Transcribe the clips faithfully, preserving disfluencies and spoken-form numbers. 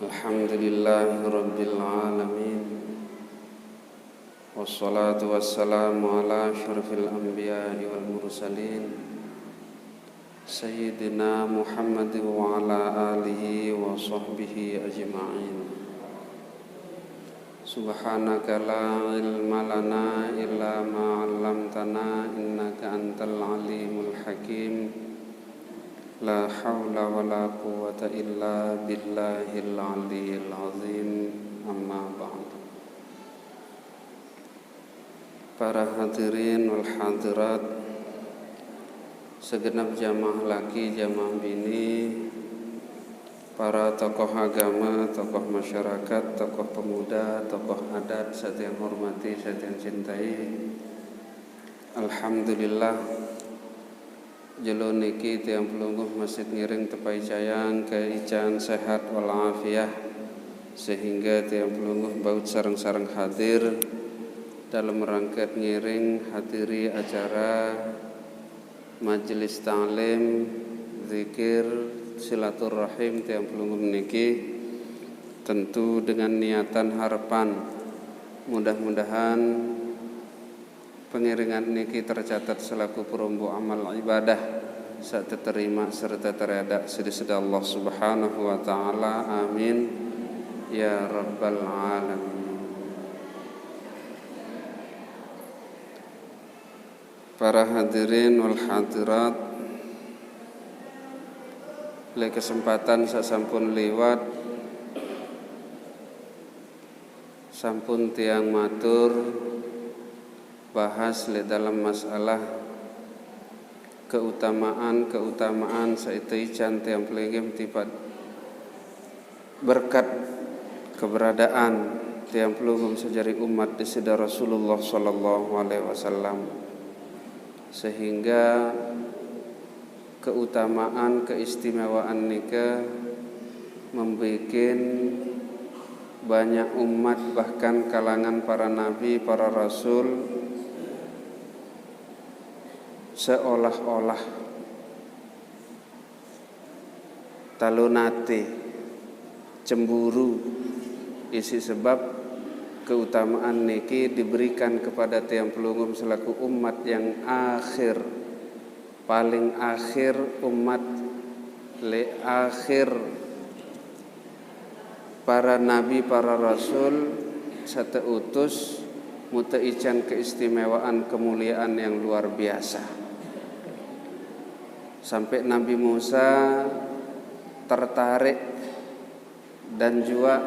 الحمد لله رب العالمين، والصلاة والسلام على أشرف الأنبياء والمرسلين، سيدنا محمد وعلى آله وصحبه أجمعين. سبحانك لا علم لنا إلا ما علمتنا إنك أنت العليم الحكيم. لا حول ولا قوة إلا بالله العلي العظيم. أما بعد. Para hadirin wal hadirat, segenap jamaah laki, jamaah bini, para tokoh agama, tokoh masyarakat, tokoh pemuda, tokoh adat, sing tiang hormati, sing tiang cintai. Alhamdulillah, jelo niki tiang pelungguh masih ngiring tepaicayang kaican sehat walafiah, sehingga tiang pelungguh baut sareng-sareng hadir dalam rangka ngiring hadiri acara majelis ta'lim, zikir, silaturahim tiang pelungguh niki, tentu dengan niatan harapan mudah-mudahan pengiringan niki tercatat selaku perombo amal ibadah sing teterima serta teredak sida-sida Allah Subhanahu wa taala. Amin ya rabbal alamin. Para hadirin wal hadirat, le kesempatan sing sampun liwat, sampun tiang matur bahas le dalam masalah keutamaan-keutamaan sing ican tiang pelinggih tipat berkat keberadaan tiang pelungguh sing jari umat Sida Rasulullah sallallahu alaihi wasallam, sehingga keutamaan keistimewaan nika membuat banyak umat, bahkan kalangan para nabi, para rasul, seolah-olah talon ati, cemburu, isih sebab keutamaan niki diberikan kepada tiang pelungguh selaku umat yang akhir, paling akhir umat, le akhir para nabi, para rasul, sing teutus, muta ican keistimewaan kemuliaan yang luar biasa. Sampai Nabi Musa tertarik dan juga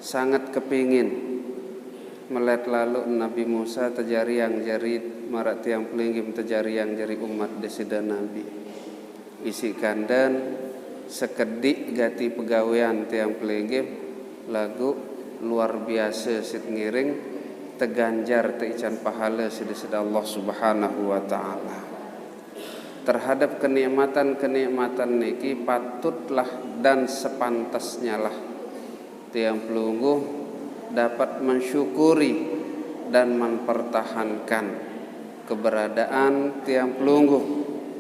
sangat kepingin melet lalu Nabi Musa tejariang jari marak tiang pelinggih tejariang jari umat Sida Nabi. Isih kanden sekedik gati pegawean tiang pelinggih, lagu luar biasa sing ngiring teganjar teican pahala sida-sida Allah Subhanahu wa taala. Terhadap kenikmatan-kenikmatan niki patutlah dan sepantasnyalah tiang pelungguh dapat mensyukuri dan mempertahankan keberadaan tiang pelungguh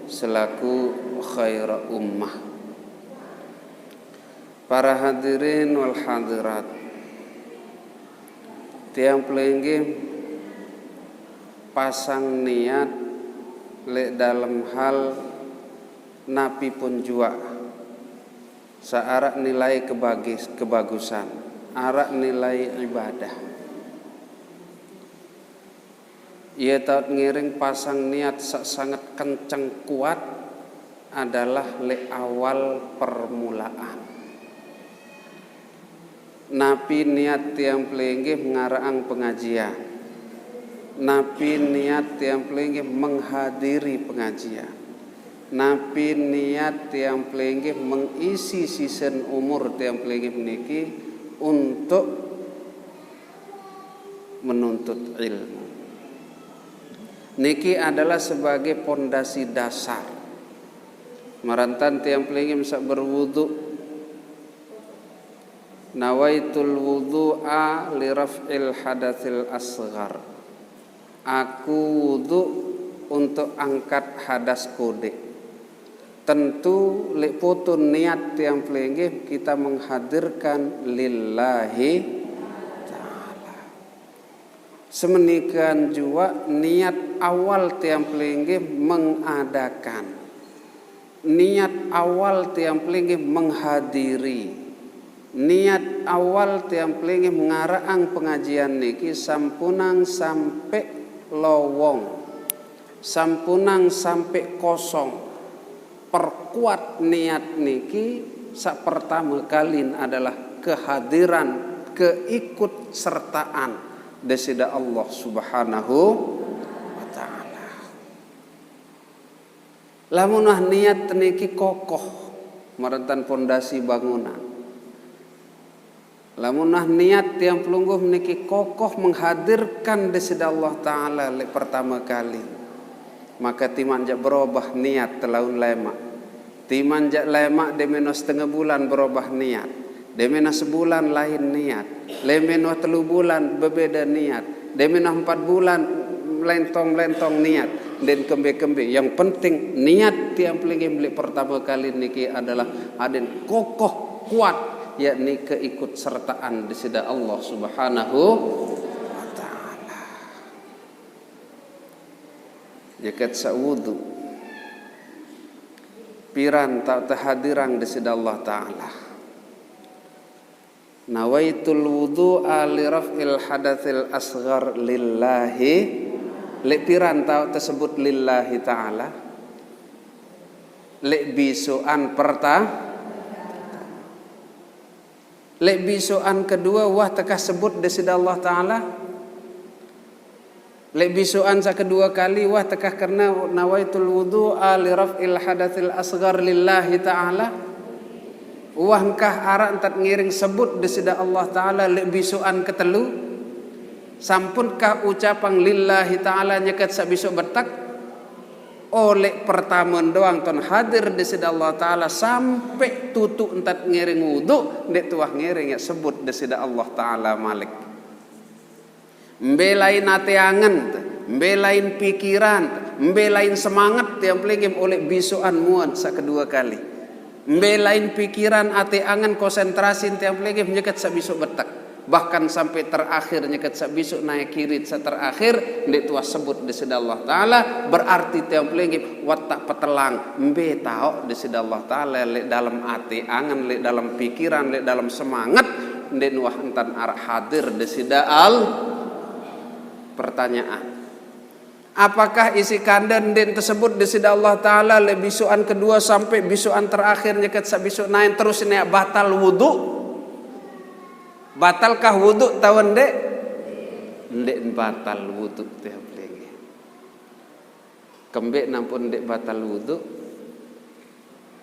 selaku khaira ummah. Para hadirin wal hadirat, tiang pelinggih pasang niat le dalam hal napi pun jua, sing arak nilai kebagis, kebagusan, arak nilai ibadah. Ia taut ngiring pasang niat sing sangat kenceng kuat adalah le awal permulaan. Napi niat tiang pelinggih ngarakang pengajian? Napi niat tiang pelinggih menghadiri pengajian? Napi niat tiang pelinggih mengisi sisen umur tiang pelinggih niki untuk menuntut ilmu? Niki adalah sebagai pondasi dasar. Marantan tiang pelinggih sing berwudu, nawaitul wudu'a liraf'il hadatsil asghar. Aku wudu untuk angkat hadas kodik. Tentu leq potun niat tiang pelinggih kita menghadirkan lillahi ta'ala. Semenikan jua niat awal tiang pelinggih mengadakan. Niat awal tiang pelinggih menghadiri. Niat awal tiang pelinggih ngaraqang pengajian niki sampunang sampe lowong. Sampunang sampe kosong. Perkuat niat niki saq pertame kalin adalah kehadiran, keikutsertaan Deside Allah Subhanahu wa Ta'ala. Lamun wah niat niki kokoh, marentan pondasi bangunan. Lamun wah niat tiang pelungguh niki kokoh menghadirkan Deside Allah Ta'ala leq pertame kali, maka timaq jaq berobah niat telaun lemaq. Timaq jaq lemaq de menoq setenge bulan berobah niat, de menoq sebulan lain niat, de menoq telu bulan bebede niat, de menoq empat bulan melentong-melentong niat, ndeqn kembe-kembe. Yang penting niat tiang pelinggih leq pertame kali niki adalah adeqn kokoh, kuat, yakni keikutsertaan Deside Allah Subhanahu wa Ta'ala. Nyeket saq wudu. Piran taoq tehadirang Deside Allah Ta'ala. Nawaitul wudu'a li raf'il hadatsil asghar lillahi. Leq piran taoq tesebut lillahi ta'ala? Leq bisuqan perta-, leq bisuqan kedue wah tekah sebut Deside Allah Ta'ala? Leq bisuqan saq kedue kali wah tekah kerne nawaitul wudu'a li raf'il hadatsil asghar lillahi ta'ala? Wah engkah araq ntat ngiring sebut Deside Allah Ta'ala leq bisuqan ketelu? Sampunkah ucapang lillahi ta'ala nyeket saq bisuq betek? Oleq pertamen doang ton hadir Deside Allah Ta'ala sampe tutuq ntat ngiring wudu, ndeq tuah ngiring yaq sebut Deside Allah Ta'ala malik. Mbe lain ate angen, mbe lain pikiran, mbe lain semanget tiang pelinggih oleq bisuqan muan saq kedue kali. Mbe lain pikiran, ate angen, konsentrasin tiang pelinggih nyeket saq bisuq betek. Bahkan sampe terakhir nyeket saq bisuq nae kirit saq terakhir, ndeq tuah sebut Deside Allah Ta'ala, berarti tiang pelinggih wattaq petelang, mbe taoq Deside Allah Ta'ala leq dalem ate angen, leq dalem pikiran, leq dalem semanget, ndeqn wah ntan araq hadir Deside Al-, pertanyaan. Apakah isiq kande ndeqn tesebut Deside Allah Ta'ala leq bisuqan kedue sampe bisuqan terakhir nyeket saq bisuq naen terus ne batal wudu? Batalkah wudu taoq ndeq? Ndeqn batal wudu tiang pelinggih. Kembeq nampun ndeq batal wudu?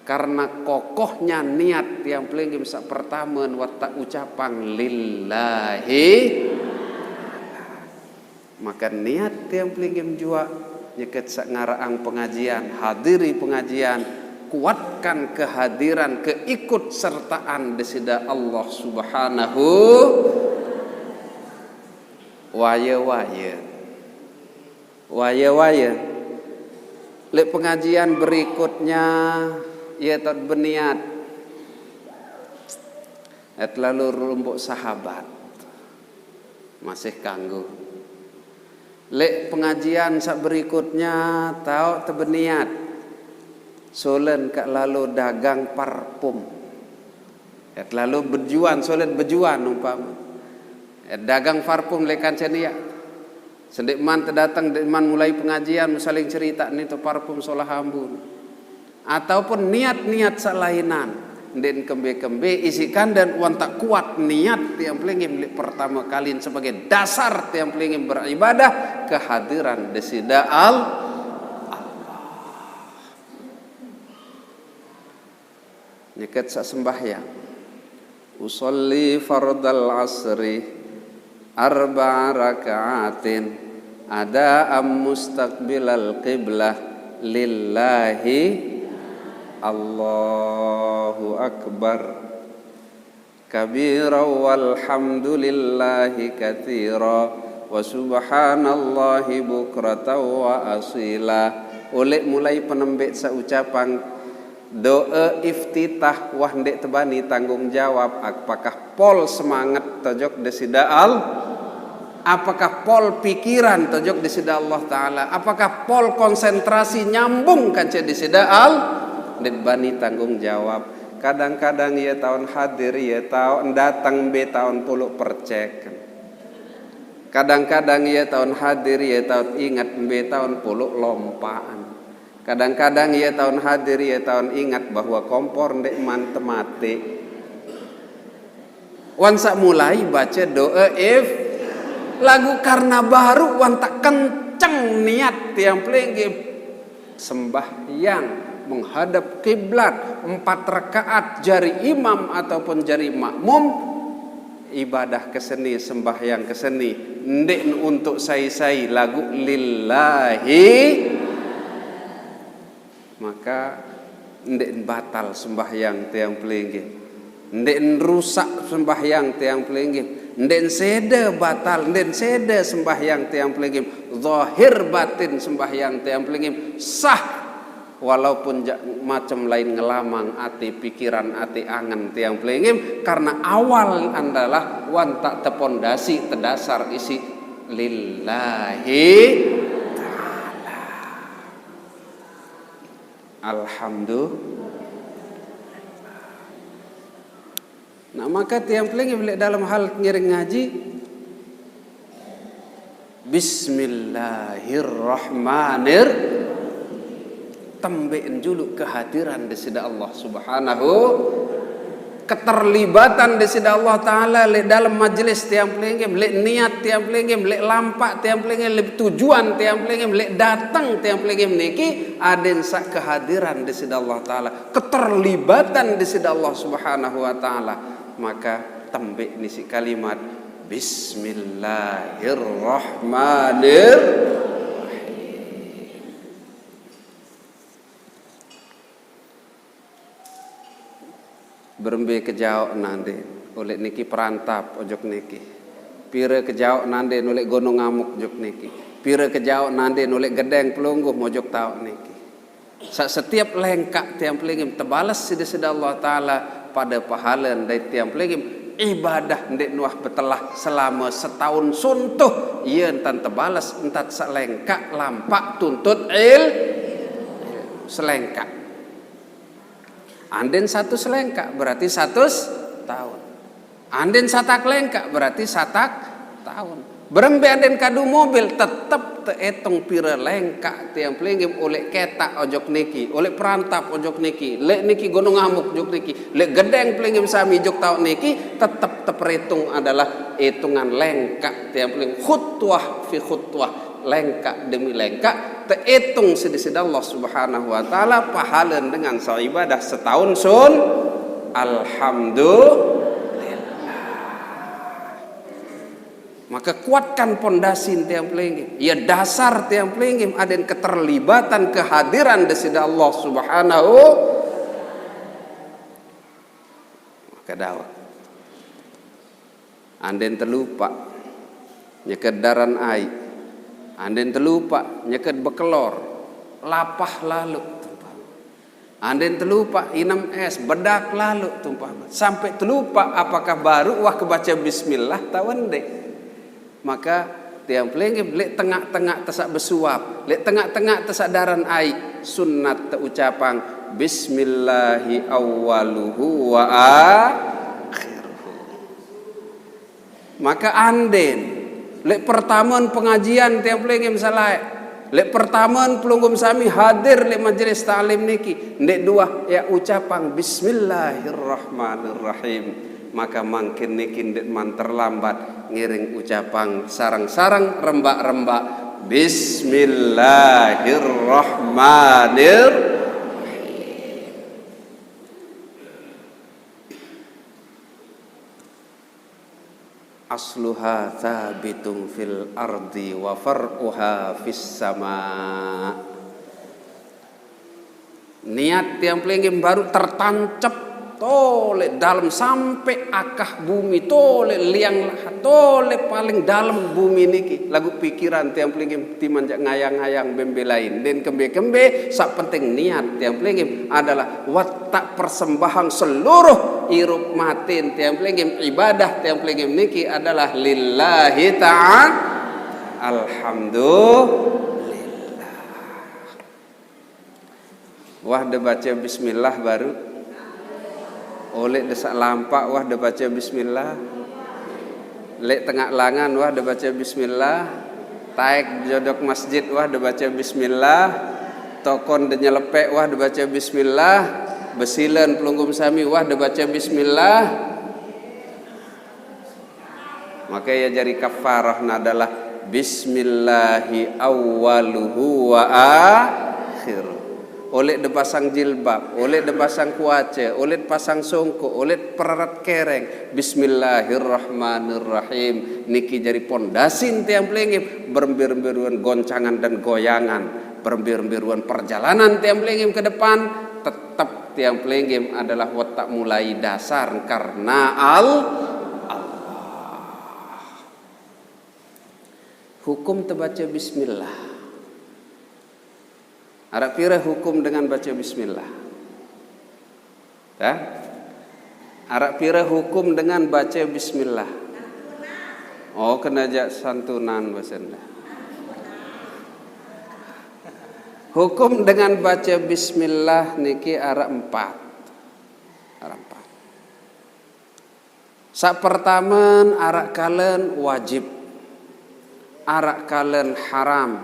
Karena kokohnya niat tiang pelinggih saq pertame wattaq ucapang lillahi. Maka niat tiang pelinggih juaq nyeket saq ngaraqang pengajian, hadiri pengajian, kuatkan kehadiran, keikutsertaan Deside Allah Subhanahu. Waye-waye. Waye-waye. Leq pengajian berikutnya, ye taoq beniat. Et lalu rumpuq sahabat. Masih kanggo. Leq pengajian saq berikutnya, taoq tebeniat. Solen kaq lalo dagang parfum. Et lalo bejuan, solet bejuan umpame. Et dagang parfum leq kance niaq. Sendeqman tedateng, ndeqman mulai pengajian, saling cerita, "Ni to parfum solah ambu." Ataupun niat-niat saq lainan. Ndeqn kembe-kembe, isiq kande wantaq kuat niat tiang pelinggih leq pertame kalin sebagai dasar tiang pelinggih beribadah kehadiran Deside Al-, Allah. Nyeket saq sembahyang. Usolli fardal asri arba'a raka'atin adaan mustaqbilal qiblah lillahi. Allahu akbar kabira walhamdulillahi katsira wa subhanallahi bukratan wa asila. Oleq mulai penembeq saq ucapang Doa iftitah wah ndeq tebani tanggung jawab, apakah pol semanget tojok Deside Al-, apakah pol pikiran tojok Deside Allah Taala, apakah pol konsentrasi nyambung kance Deside Al-, ndeq bani tanggung jawab. Kadang-kadang ie taun hadir, ie taun dateng, mbe taun puluq percek. Kadang-kadang ie taun hadir, ie taun inget, mbe taun puluq lompaqan. Kadang-kadang ie taun hadir, ie taun inget bahwe kompor ndeqman temate. Wan saq mulai bace doa if-, laguq karena baruq wan taq kenceng niat tiang pelinggih. Sembahyang menghadap kiblat empat rakaat jari imam ataupun jari makmum, ibadah keseni, sembahyang keseni, ndeqn untuk sai-sai, laguq lillahi, maka ndeqn batal sembahyang tiang pelinggih. Ndeqn rusak sembahyang tiang pelinggih. Ndeqn sede batal, ndeqn sede sembahyang tiang pelinggih. Zahir batin sembahyang tiang pelinggih sah. Walaupun jaq macem lain ngelamang ati, pikiran ati, angen tiang pelinggih, karena awal adalah wan taq tepondasi, tedasar isiq lillahi taala. Alhamdulillah. Nah, maka tiang pelinggih leq dalem hal ngiring ngaji, bismillahirrahmanir-, tembeqn juluq kehadiran Deside Allah Subhanahu, keterlibatan Deside Allah Taala leq dalem majelis tiang pelinggih, leq niat tiang pelinggih, leq lampaq tiang pelinggih, leq tujuan tiang pelinggih, leq dateng tiang pelinggih niki, aden saq kehadiran Deside Allah Taala, keterlibatan Deside Allah Subhanahu wa Taala, maka tembeqn isiq kalimat bismillahirrahmanirrahim. Berembe kejaoq nanden oleq niki Perantap ojok niki? Pire kejaoq nanden oleq Gunung Amuk ojok niki? Pire kejaoq nanden oleq Gedeng Pelungguh ojok taoq niki? Saq setiap lengkaq tiang pelinggih tebales siq Deside Allah Taala pade pahale dait tiang pelinggih ibadah ndeq nuah betelah selame setaun suntuh, ie ntan tebales ntan selengkaq lampaq tuntut il-, selengkaq. Anden satus lengkaq berarti satus taun. Anden satak lengkaq berarti satak taun. Berembe anden kadu mobil, tetep teetung pire lengkaq tiang pelinggih oleq Ketaq ojok niki, oleq Perantap ojok niki, leq niki Gunung Amuk ojok niki, leq Gedeng pelinggih sami ojok taoq niki, tetep teperetung adalah itungan lengkaq tiang pelinggih, khutwah fi khutwah, lengkaq demi lengkaq, teetung siq Deside Allah Subhanahu wa Taala pahalen dengan saq ibadah setaun sun. Alhamdulillah. Maka kuatkan pondasi tiang pelinggih. Ie dasar tiang pelinggih aden keterlibatan kehadiran Deside Allah Subhanahu. Maka dawek. Anden telupaq nyeket daran aiq. Anden telupaq nyeket bekelor, lapah lalo tumpah. Anden telupaq inem es, bedak lalo tumpah. Sampai telupaq apakah baruq wah kebace bismillah taoq ndeq? Maka tiang pelinggih leq tengaq-tengaq tesaq besuap, leq tengaq-tengaq tesaq daran aiq, sunat teucapang bismillahi awwaluhu wa akhiruhu. Maka anden leq pertamen pengajian tiang pelinggih salaeq, leq pertamen pelungguh sami hadir leq majelis taklim niki, ndeq duah ie ucapang bismillahirrahmanirrahim. Maka mangkin niki ndeqman terlambat ngiring ucapang sareng-sareng rembak-rembak bismillahirrahmanirrahim. Asluha tsabitum fil ardi wa far'uha fis sama. Niat tiang pelinggih baruq tertancep tole dalem sampe akah bumi, tole liang lahat, tole paling dalem bumi niki. Laguq pikiran tiang pelinggih timaq jaq ngayang-ngayang bembe lain. Ndeqn kembe-kembe, saq penting niat tiang pelinggih adalah wettaq persembahang seluruh irup matin tiang pelinggih, ibadah tiang pelinggih niki adalah lillahi ta'ala. Alhamdulillah. Wah de bace bismillah baruq. Oleq de saq lampaq wah de bace bismillah. Leq tengaq langan wah de bace bismillah. Taek jodok masjid wah de bace bismillah. Tokon de nyelepeq wah de bace bismillah. Besilen pelungguh sami wah de bace bismillah. Maka ye jari kafarahne adalah bismillahi awwaluhu wa akhiruh. Oleq de pasang jilbab, oleq de pasang kuace, oleq pasang songkoq, oleq pereret kereng, bismillahirrahmanirrahim. Niki jari pondasin tiang pelinggih, berembe-rembe ruen goncangan dan goyangan, berembe-rembe ruen perjalanan tiang pelinggih ke depan, tetep tiang pelinggih adalah wettaq mulai dasar karena Al-, Allah. Hukum tebace bismillah. Araq pire hukum dengan bace bismillah? Dah? Araq pire hukum dengan bace bismillah? Oh, kene jaq santunan basen dah. Hukum dengan bace bismillah niki araq empat. Araq empat. Saq pertamen araq kalen wajib, araq kalen haram,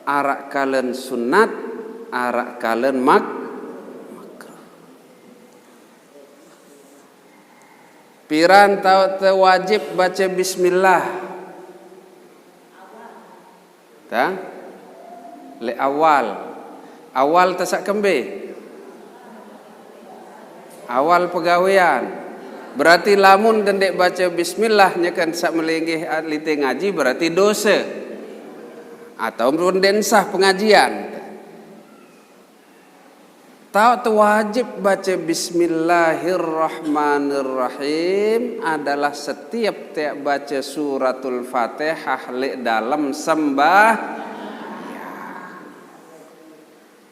araq kalen sunat, araq kalen mak-, makruh. Piran taoq te wajib bace bismillah? Tah? Leq awal. Awal te saq kembe? Awal pegawean. Berarti lamun de ndeq bace bismillah, nyeken saq melinggih lite ngaji berarti dose. Ataupun ndeqn sah pengajian. Taoq te wajib bace bismillahirrahmanirrahim adalah setiep teaq bace suratul Fatihah leq dalem sembahyang.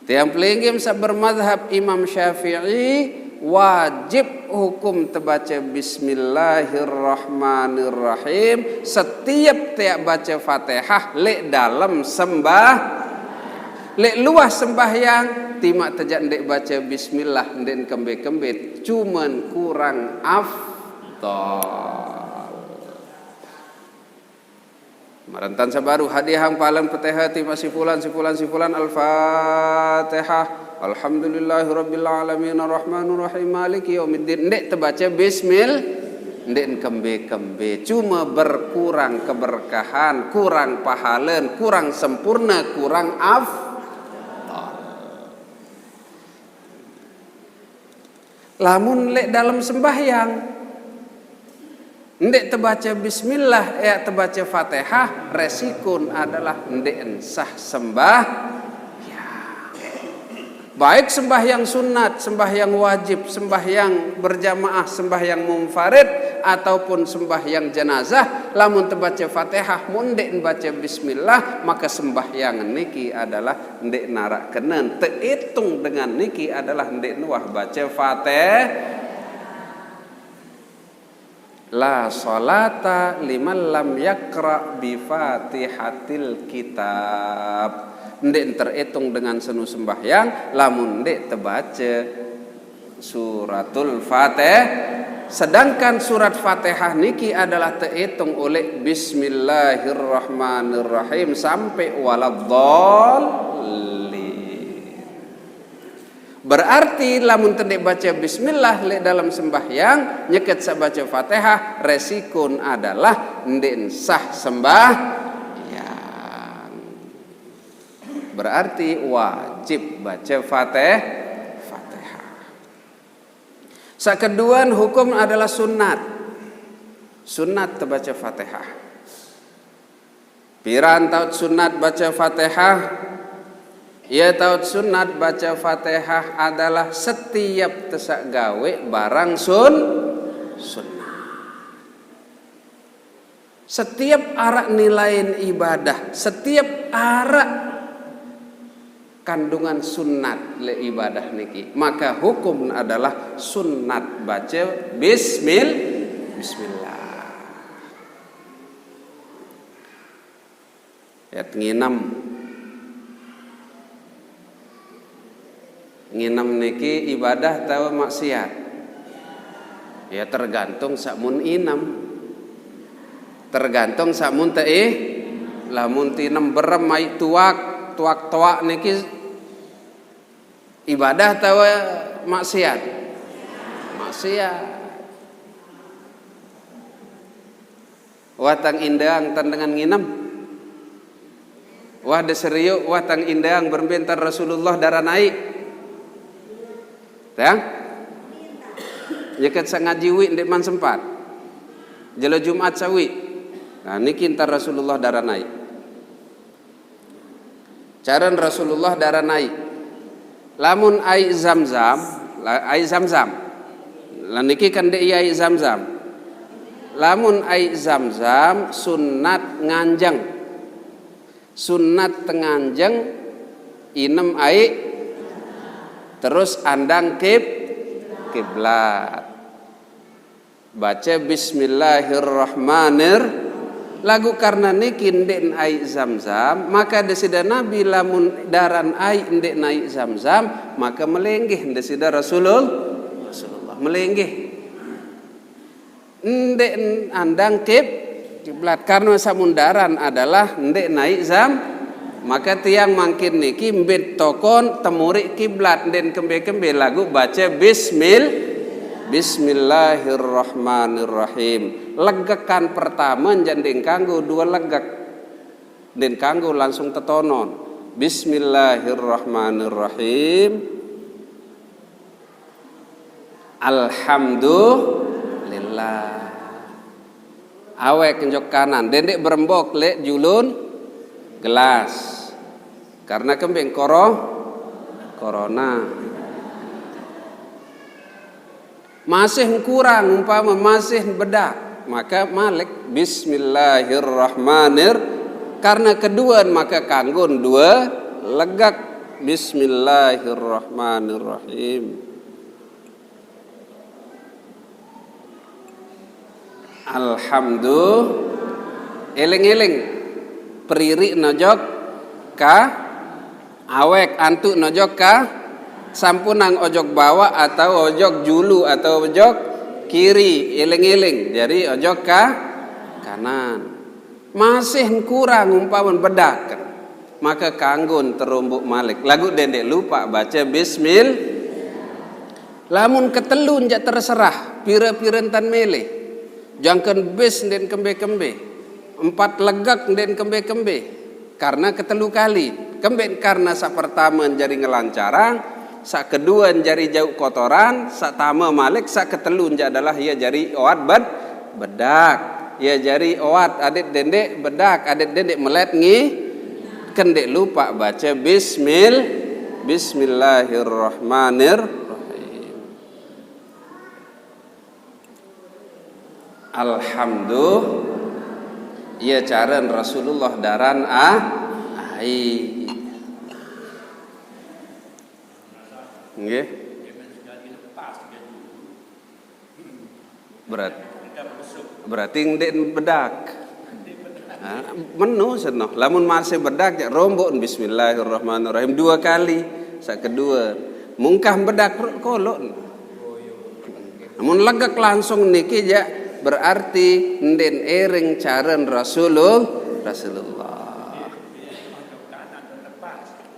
Tiang pelinggih saq bermadhab Imam Syafi'i, wajib hukum tebace bismillahirrahmanirrahim setiep teaq bace Fatihah leq dalem sembah-, leq luah sembahyang, timaq te jaq ndeq bace bismillah, ndeqn kembe-kembe, cumen kurang afdal. Marentan saq baruq, hadihang palen Fatihah timaq si fulan, si fulan, si fulan, Al-Fatihah. Alhamdulillahirabbil alamin, arrahmanirrahim, maliki yaumiddin. Ndeq tebace bismil-, ndeqn kembe-kembe. Cuma berkurang keberkahan, kurang pahalen, kurang sempurne, kurang afdal. Lamun leq dalem sembahyang, ndeq tebace bismillah, eaq tebace Fatihah, resikon adalah ndeqn sah sembahyang. Baik sembahyang sunat, sembahyang wajib, sembahyang berjamaah, sembahyang munfarid, ataupun sembahyang jenazah, lamun tebace Fatihah, mun ndeqn bace bismillah, maka sembahyang niki adalah ndeq naraq kenen, teitung dengan niki adalah ndeq nuah bace Fatih. La sholata liman lam yaqra bi Fatihatil Kitab. Ndeq teritung dengan senu sembahyang lamun ndeq tebace suratul Fatih. Sedangkan surat Fatihah niki adalah teitung oleh bismillahirrahmanirrahim sampai waladdallin. Berarti lamun te ndeq bace bismillah leq dalem sembahyang, nyeket saq bace Fatihah, resikon adalah ndeqn sah sembahyang. Berarti wajib bace Fatih-, Fatihah. Saq keduan hukum adalah sunat. Sunat tebace Fatihah. Piran taoq sunat bace Fatihah? Ia tahu sunat baca Fatihah adalah setiap tesak gawe barang sun sunnah. Setiap arak nilain ibadah, setiap arak kandungan sunat le ibadah niki, maka hukum adalah sunat baca bismil bismillah. Ayat nginem. Nginem niki ibadah atau maksiat? Ya, tergantung samun inem. Tergantung samun teh, lamun tinem berem ai tuak, tuak toak niki ibadah atau maksiat? Maksiat. Wah tang indeang tan dengan nginem. Wah deseriuk, wah tang indeang berembe entan Rasulullah daran ai. Tang? Nyeket sa ngaji wi ndeqman sempat. Jelo Jumat sawi. Nah, niki entan Rasulullah daran ai. Caran Rasulullah daran ai. Lamun ai Zam-Zam, la-, ai Zam-Zam. Lah niki kan ndeq ai Zam-Zam. Lamun ai Zam-Zam sunat nganjeng. Sunat tenganjeng inem ai terus andang kib-, kiblat. Baca bismillahirrahmanir. Laguq karena niki ndeqn ai Zam-Zam, maka Deside Nabi lamun daran ai ndeqn ai Zam-Zam, maka melenggeh Deside Rasulul-, Rasulullah. Melenggeh. Ndeqn andang kib-, kiblat. Karena samun daran adalah ndeqn ai Zam-, maka tiang mangkin niki mbit tokon temuriq kiblat, ndeqn kembe-kembe laguq baca bismil-, bismillahirrahmanirrahim. Legekan pertame jaq ndeqn kanggo due legek. Ndeqn kanggo langsung tetonon. Bismillahirrahmanirrahim. Alhamdulillah. Awek njok kanan, dendeq berembok leq julun gelas. Karena kembeq koro-, corona. Masih kurang, umpame masih bedak, maka malik bismillahirrahmanir-, karena keduan maka kanggon due legek. Bismillahirrahmanirrahim. Alhamdulillah. Eling-eling. Peririq nojok ka-, awek, antuk nojok ka-, sampunang ojok bawaq atau ojok julu atau ojok kiri. Eling-eling. Jari ojok ka-, kanan. Masih kurang umpame bedak, maka kanggon terombok malik. Laguq dendeq lupaq bace bismil-, lamun ketelu jaq terserah, pire-pire ntan mele. Jangken bis ndeqn kembe-kembe. Empat legek ndeqn kembe-kembe. Karena ketelu kali. Kembeq karena saq pertame jari ngelancarang, saq kedue jari jauq kotoran, saq tame malik, saq ketelu jaq adalah ie jari oat bed-, bedak. Ie jari oat adeq dendeq bedak, adeq dendeq melet ngi-, kendeq lupaq bace bismil-, bismillahirrahmanirrahim. Alhamdulillah. Ie caren Rasulullah daran a-, ai. Nggih. Berat-, berarti ndeq bedak. Nah, menu seno. Lamun masih bedak, jaq rombok bismillahirrahmanirrahim dua kali. Saq kedue, mungkah bedak ro-, koloq. Lamun legek langsung niki jaq berarti ndeqn ering caren Rasulul-, Rasulullah.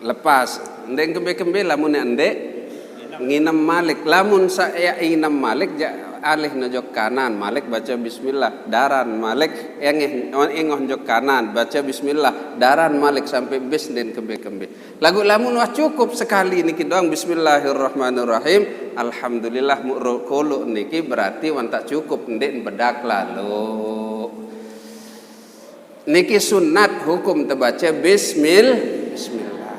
Lepas. Ndeq kembe-kembe lamun ndeq nginem malik. Lamun saq inem malik jaq alih nojok kanan, malik bace bismillah, daran malik, engeh, engoh njok kanan, bace bismillah, daran malik sampai bis ndeq kembe-kembe. Laguq lamun wah cukup sekali niki doang, bismillahirrahmanirrahim, alhamdulillah, muq ro-, koloq niki berarti wah ntak cukup, ndeq bedak lalo. Niki sunat hukum tebace bismil-, bismillah.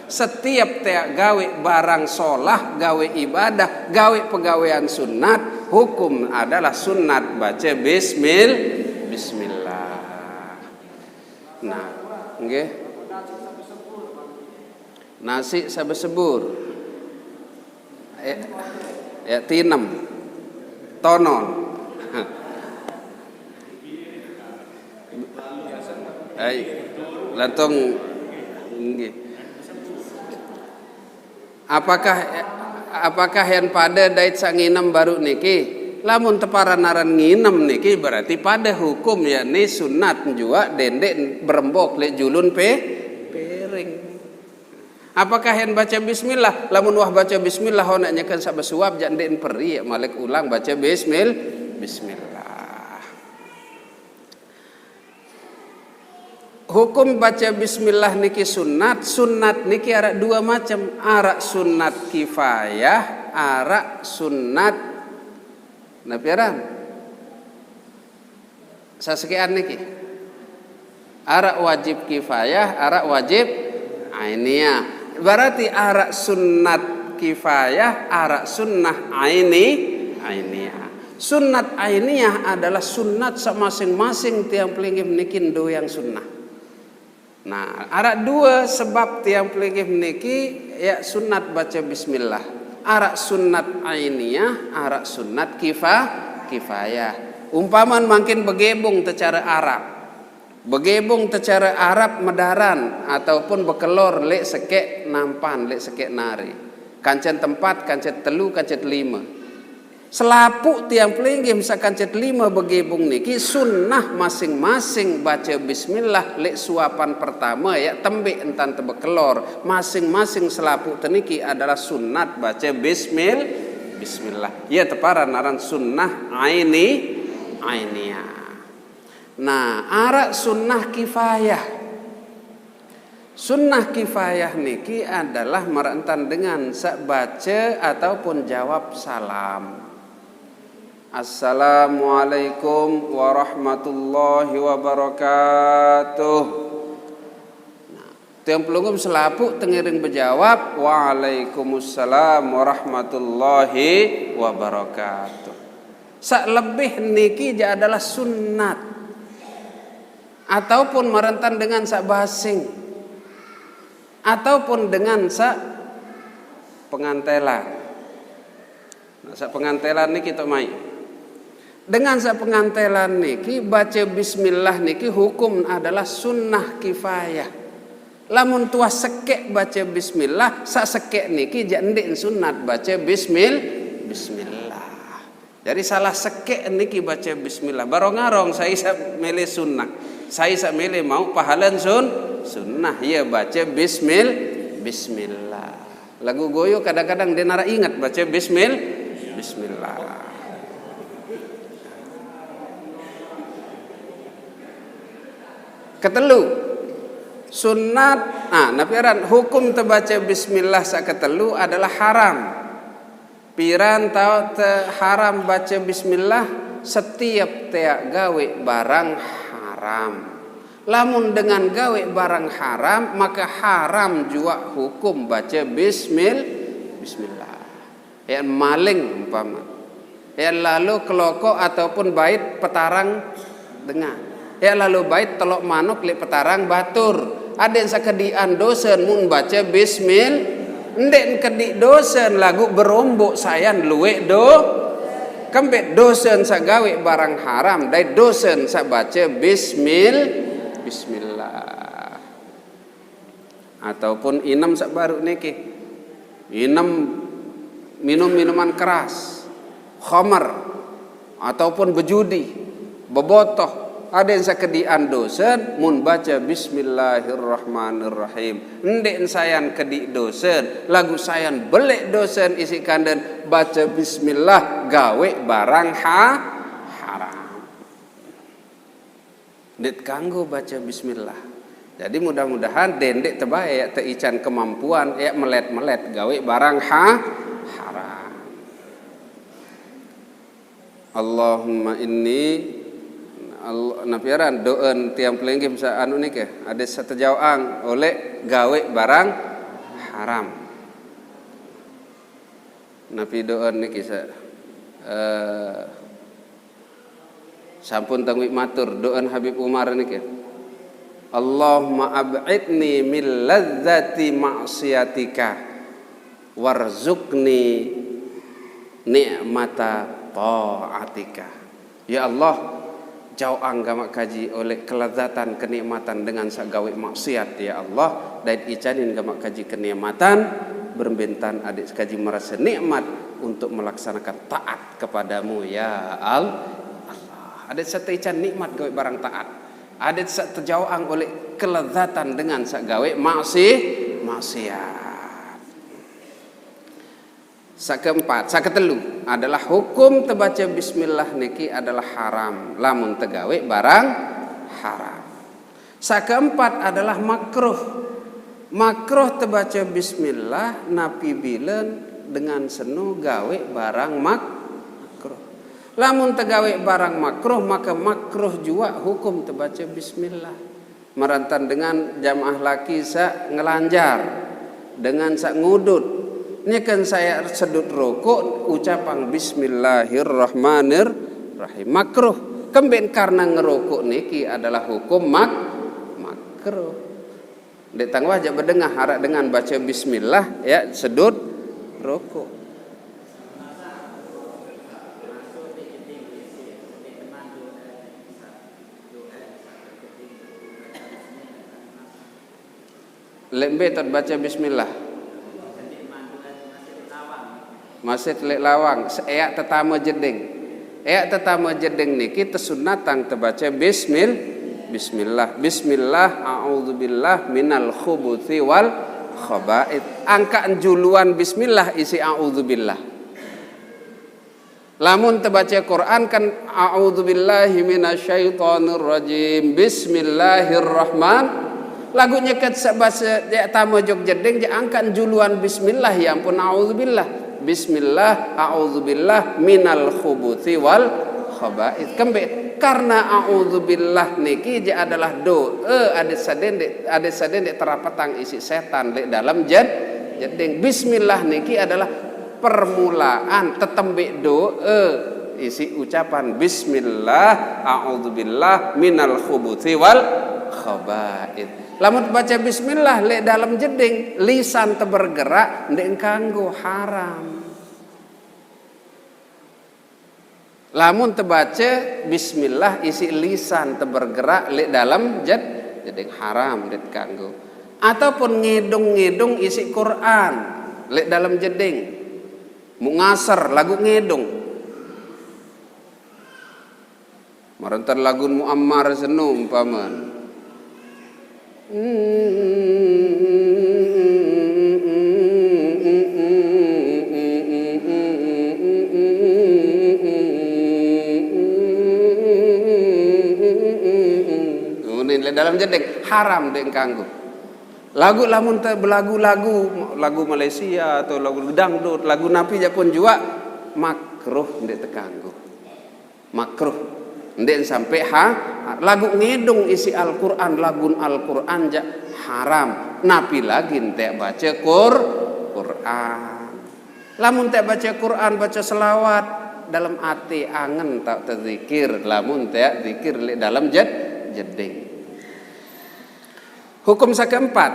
Setiap tea gawe barang solah, gawe ibadah, gawe pegawean sunat, hukum adalah sunat baca bismil, bismillah. Nah, nggih. Nasi sabesebur. Eh, ya, tinem. Tonon. Ai, lantung, nggih. Apakah, apakah yang pada dait sanginem baru niki? Lamun teparan aran nginem niki berarti pada hukum, yakni sunat jua dendek berembok lek julun pe, piring. Apakah yang baca bismillah? Lamun wah baca bismillah, honaknya kan sabab suap, jak ndekin peri, ya, malik ulang baca bismil, bismillah. Hukum baca bismillah niki sunat. Sunat niki arak dua macam. Arak sunat kifayah, arak sunat napiaran. Sasekean niki. Arak wajib kifayah, arak wajib ainiah. Berarti arak sunat kifayah, arak sunnah aini, ainiah. Sunat ainiah adalah sunat sa masing-masing tiang pelinggih niki ndoyang sunnah. Nah, arak dua sebab tiang pelinggih niki, ya, sunat baca bismillah. Arak sunat ainiah, arak sunat kifa, kifayah. Umpaman mangkin begebung tecara Arab. Begebung tecara Arab medaran ataupun bekelor lek sekek nampan, lek sekek nari. Kancen tempat, kancen telu, kancen lima. Selapuh tiang pelinggih sa kancen lima begebung niki sunnah masing-masing baca bismillah lek suapan pertama, ya, tembik entan tebekelor. Masing-masing selapuh teniki adalah sunat baca bismil, bismillah. Ya, teparan aran sunnah aini, ainiah. Nah, arak sunnah kifayah. Sunnah kifayah niki adalah merentan dengan sa baca ataupun jawab salam. Assalamualaikum warahmatullahi wabarakatuh. Nah, tiang pelungguh selapuh tengiring bejawab, "Waalaikumsalam warahmatullahi wabarakatuh." Sa lebih niki ja adalah sunat. Ataupun merentan dengan sa basing. Ataupun dengan sa pengantelan. Nah, sa pengantelan niki tok mai. Dengan sa pengantelan niki, baca bismillah niki hukum adalah sunnah kifayah. Lamun tuah sekek baca bismillah, sa sekek niki ja ndekin sunat baca bismil, bismillah. Jadi salah sekek niki baca bismillah. Barong-arong sa isa milih sunnah. Sa isa milih mau pahalan sun, sunnah. Ya, baca bismil, bismillah. Lagu goyo kadang-kadang dia nara ingat baca bismil, bismillah. Ketelu, sunat, nah, napiaran hukum tebaca bismillah sa ketelu adalah haram. Piran tau te haram baca bismillah? Setiap tea gawe barang haram. Lamun dengan gawe barang haram, maka haram jua hukum baca bismil, bismillah. Ya, maling umpama. Ya, lalu keloko ataupun bait petarang dengan. Ya, lalu bait telok manuk lek petarang batur. Aden sakedian dosen mun baca bismil. Ndekin kedi dosen lagu berombok sayan luwek do. Kempet dosen sa gawe barang haram, dait dosen sa baca bismil, bismillah. Ataupun inem sa baru niki. Inem minum minuman keras, khamar, ataupun bejudi, bebotoh. Aden sakedian dosen mun baca bismillahirrahmanirrahim. Ndekin sayan kedi dosen, lagu sayan belek dosen isi kanden baca bismillah gawe barang ha, haram. Ndekin kanggo baca bismillah. Jadi mudah-mudahan dendek tebae ya teican kemampuan ya melet-melet gawe barang ha, haram. Allahumma inni al, napiaran doen tiang pelinggih sa anu niki, ade sa tejauang oleh gawe barang haram. Napi doa niki sa-, eh, sampun tangguh matur doa Habib Umar niki. Allahumma ab'idni min ladzati ma'siyatika warzuqni ni'mata ta'atika. Ya Allah, jauhang gamak kaji oleh kelezatan kenikmatan dengan sagawe maksiat, ya Allah, dait icanin gamak kaji kenikmatan, berbentan adik kaji merasa nikmat untuk melaksanakan taat kepadamu, ya Al-, Allah. Adik serta ican nikmat gawe barang taat. Adik sa terjauhang oleh kelezatan dengan sagawe maksi-, maksiat. Sakeempat, saketelu adalah hukum tebaca bismillah niki adalah haram, lamun tegawe barang haram. Sakeempat adalah makruh. Makruh tebaca bismillah napi bilen dengan senu gawe barang mak-, makruh. Lamun tegawe barang makruh, maka makruh jua hukum tebaca bismillah. Marantan dengan jamaah laki sa ngelanjar, dengan sa ngudut. Nyeken saya sedut rokok, ucapang bismillahirrahmanirrahim. Makruh. Kemben karena ngerokok niki adalah hukum mak-, makruh. Dek tangwah jak bedengah arak dengan baca bismillah, ya, sedut rokok. Lembe tot baca bismillah. Masih telik lawang, seeak tetama jeding. Eak tetama jeding niki tesunatang tebaca bismil-, bismillah. Bismillah, a'udzubillah minal khubuthi wal khaba'ith. Angka juluan bismillah isi a'udzubillah. Lamun tebaca Quran kan, "A'udzubillahi minasyaitonirrajim. Bismillahirrahman." Lagu nyeket sebasa dia tama jok jeding, je angkat juluan bismillah, ya ampun, a'udzubillah. Bismillah, a'udzubillah minal khubuthi wal khaba'ith. Kembe, karena a'udzubillah niki je adalah doa adik sadendek, adik sadendek terapetang isi setan lek dalam jed-, jeding. Bismillah niki adalah permulaan tetembik doa isi ucapan bismillah, a'udzubillah minal khubuthi wal khaba'ith. Lamun baca bismillah lek dalam jeding, lisan tebergerak, ndek kanggo, haram. Lamun tebaca bismillah isi lisan tebergerak lek dalam jed-, jeding, haram, ndek kanggo. Ataupun ngedung-ngedung isi Quran lek dalam jeding. Mu ngasar lagu ngedung. Marantan lagun Muammar seno umpaman. Unin lek dalam jeding, haram dek kanggo. Lagu lamun te belagu-lagu, lagu Malaysia atau lagu dangdut, lagu napi ja pun jua makruh ndek tekanggo. Makruh. Ndek sampai ha-, lagu ngedung isi Al-Quran, lagun Al-Quran ja haram. Napi lagi ntek baca Qur-, Quran. Lamun ntek baca Quran, baca selawat, dalam ati angen tak terzikir, lamun ntek zikir lek dalam jed-, jeding. Hukum sakeempat,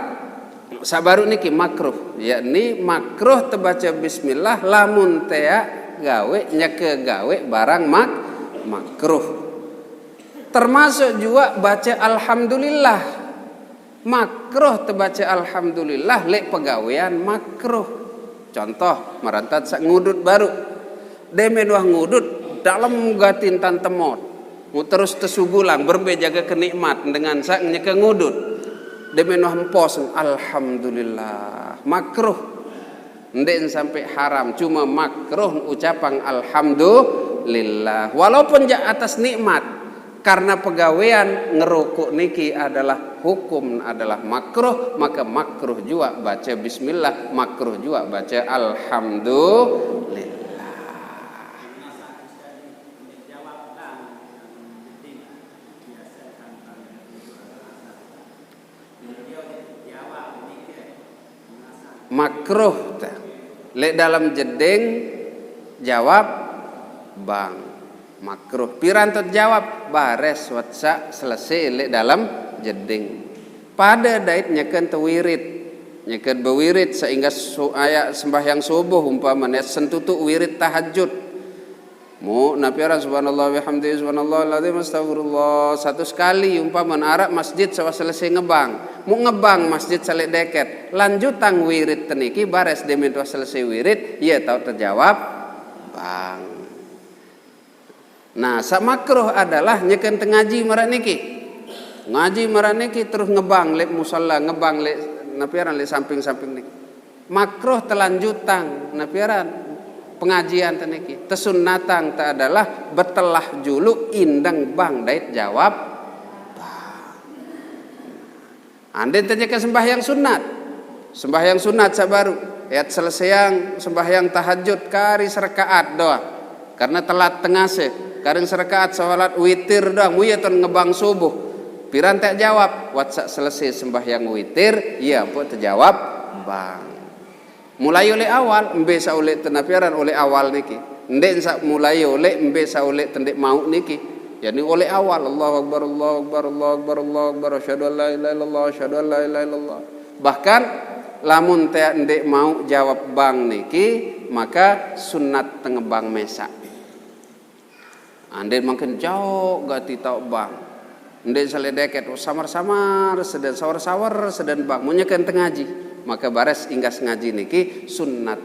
sabaru niki makruh, yakni makruh tebaca bismillah lamun teak gawe, nyeke gawe barang mak-, makruh. Termasuk jua baca alhamdulillah. Makruh tebaca alhamdulillah lek pegawean makruh. Contoh, marantan sak ngudut baru. Demen wah ngudut, dalam gatin tan temot. Mu terus tesugulang, berembe jaga kenikmat dengan sak nyeke ngudut. Demen wah empos, alhamdulillah. Makruh. Ndek sampai haram, cuma makruh ucapang alhamdulillah. Walaupun ja atas nikmat, karena pegawean ngerokok niki adalah hukum, adalah makruh, maka makruh jua baca bismillah, makruh jua baca alhamdulillah. Makruh ta. Lek dalam jeding jawab bang. Makruh. Piran tu jawab? Bares watsa selesai lek dalam jeding. Pada dait nyeken tewirid. Nyeken bewirid sehingga su, aya sembahyang subuh umpamanya sentutuk wirid tahajud. Mu napiaran subhanallah bihamdi subhanallah alazim astagfirullah satu sekali umpama arap masjid sawah selesai ngebang. Mu ngebang masjid salik deket. Lanjutang wirid teniki bares demen tuah selesai wirid, ia tau terjawab bang. Nah, sak makruh adalah nyeken tengaji marak niki. Ngaji marak niki terus ngebang lek musala, ngebang lek napiaran lek samping-samping niki. Makruh telanjutang napiaran pengajian teniki. Tesunnatang ta adalah betelah juluk indeng bang dait jawab bang. Andin tanya ke sembahyang sunat. Sembahyang sunat sabaru. Yat selesaiang sembahyang tahajud kari serakaat doa. Karena telat tengase. Karing serakaat salat witir doang. Muya ton ngebang subuh. Piran tak jawab. Watsa selesai sembahyang witir. Ia pun terjawab bang. Mulai oleh awal, mbe sa oleh tenapiaran oleh awal niki. Ndek sa mulai oleh, mbe sa oleh tendek mau niki. Yani oleh awal, Allahu Akbar, Allahu Akbar, Allahu Akbar, Allahu Akbar, asyhadu an la ilaha illallah, asyhadu an la ilaha illallah. Bahkan lamun te ndek mau jawab bang niki, maka sunat tengebang mesak. Andin makin jauh gati tau bang. Ndek sale deket, samar-samar seden, sawar-sawar seden bang. Munyakan tengaji, maka bares inggas ngaji niki sunat